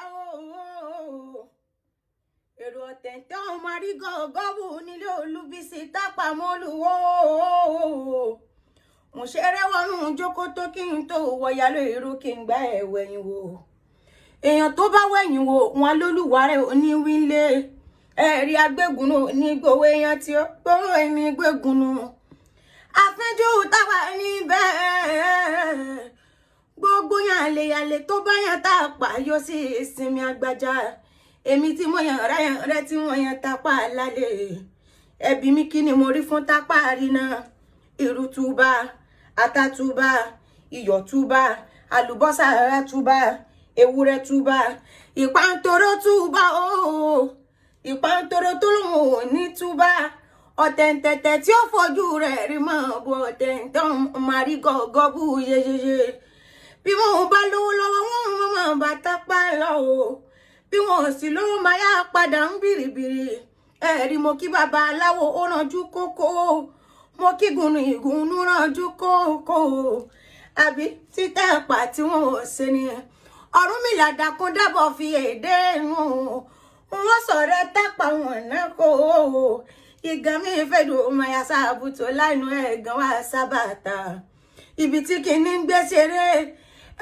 O èrò ọ̀tẹ̀ǹtẹ̀ ọmọ àrígọ́gọ́ wù nílé Olúbísí tápàmọ́lùwọ́. Mo ṣeré wọnú jókòtò kí n tó wọ̀yà lóru kí n gbá ẹ̀ wẹ̀yìn wò. Èèyàn tó bá wẹ̀yìn wò wọn lólùwárẹ̀ oníwílé ẹ̀rí agbégúnú ní gbowó èèyàn tí ó gbowó ẹni gbégúnú. Àfínjú táwa níbẹ̀, gbogbo yànlẹ̀yànlẹ̀ tó bá yàn tá a pa yọ sí ìsinmi àgbàjá. Èmi tí mo yàn rẹ yàn rẹ tí wọ́n yàn tápà lálẹ́ ẹbí mi, kí ni mo rí fún tápà rí náà? Irú túbà, ata túbà, iyọ̀ túbà, àlùbọ́sà rẹ túbà, ewúrẹ́ túbà, ìpàǹtòrò túbà ooo, ìpàǹtòrò tó lòun ò ní túbà, ọ̀tẹ̀ǹtẹ̀tẹ̀ tí ó fojú rẹ̀ rí mọ́ bọ́ ọ̀tẹ̀ǹtẹ̀ máa rí gọ́gọ́ bú yeyeye. Bí wọn bá lówó lọ́wọ́, wọn mọ̀ bá tápá lọ o. Bí wọn ò sì lówó, máa yá padà ń bìrìbìrì. Ẹ̀rí mo kí bàbá aláwo, ó rànjú kókó. Mo kí gùnù ìgùnnú rànjú kókó. Àbí títẹ̀ pa tí wọn ò ṣe ni Ọ̀rúnmìlà dákun dábọ̀ fi èdè wọn sọ̀rọ̀ tápà wọn náà kó ìgàn mi fẹ́ dùn ọmọ ya sábùtò láìnú ẹ̀gàn wá sábàtà ibi tí kìíní ń gbé ṣeré.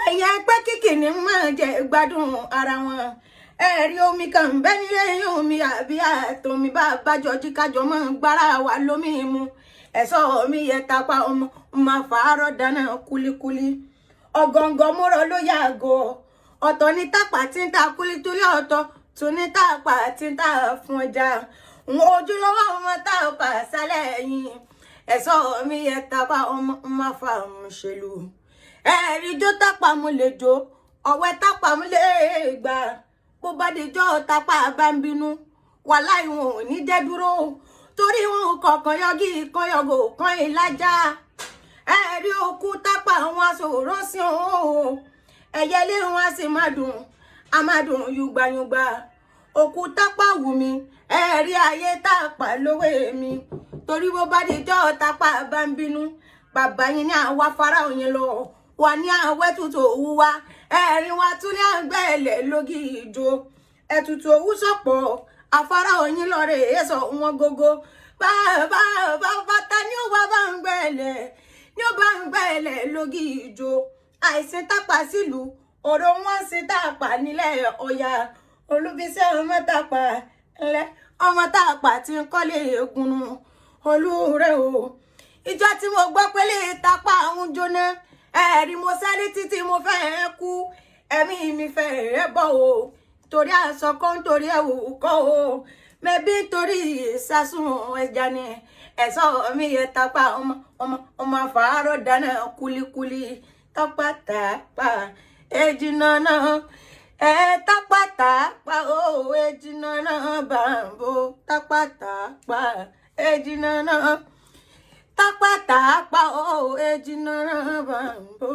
Ẹ̀yà pé kíkìní máa jẹ gbádùn ara wọn. Ẹ̀rí omi kan ń bẹ́ nílé omi àbí àtòmí bá bájọ jí kájọ máa ń gbára wa lómi mu. Ẹ̀sọ́ mi yẹ tapa ọmọ máa fàárọ̀ dáná kúlíkúlí ọ̀gọ̀ǹgọ̀ múrọ̀ ló yàgò. Ọ̀tọ̀ ní tápà tí ń ta kúlíkúlí, ọ̀tọ̀ tún ní tápà tí ń ta fún ọjà ojúlówó ọmọ tápà sálẹ̀ yìí. Ẹ̀sọ́ mi yẹ tapa ọmọ máa fa ṣèlú. Ẹ̀rí jó tápà mo lè jó, ọ̀wẹ́ tápà mo lè gbà. Bó bá dijọ́ tápà bá ń bínú, wàláì wọn ò ní jẹ́ dúró, torí wọn kọ̀ọ̀kan yọgí kan yọgò kan ìlàjà. Ẹ̀rí òkú tápà wọn aṣòro sí òun, ẹ̀yẹlé wọn a sì máa dùn, a máa dùn yùgbàyùgbà. Òkú tápà wù mí, ẹ̀rí ayé tápà lówó mi, torí bó bá dijọ́ tápà bá ń bínú, bàbá yín ní àwa fara òyìn lọ wà ní àwẹ̀ tutù òwú wa. Ẹ̀rín wa tún ní àgbẹ̀lẹ̀ lógì ìjó ẹ̀tùtù òwú sọ̀pọ̀ afárá òyìn lọ́rẹ̀ èso wọn gógó. Bàbá bàbá ní ó wá bá ń gbẹ̀lẹ̀, ní ó bá ń gbẹ̀lẹ̀ lógì ìjó. Àìsìn tápà sílùú ọ̀rọ̀ wọn sì tápà nílẹ̀ Ọ̀yà. Olúbísí ọmọ tápà ńlẹ̀, ọmọ tápà tí ń kọ́lé egunnu olúure o. Ìjọ tí mo gbọ́ pé lè tápà ń jóná, ẹ̀rí mo sáré títí mo fẹ́ kú, ẹ̀mí mi fẹ́ bọ̀ o, torí aṣọ kan, torí ẹ̀wù kọ́ o, mẹ́bí torí ìsásùn ẹja ni. Ẹ̀sọ́ mi yẹ tápà ọmọ ọmọ ọmọ àfàárọ̀ dáná kúlíkúlí tápà tápà èjì náà ẹ tápà tápà o, èjì náà bàbò tápà tápà èjì náà tápà tápà o, èjì náà bàbò.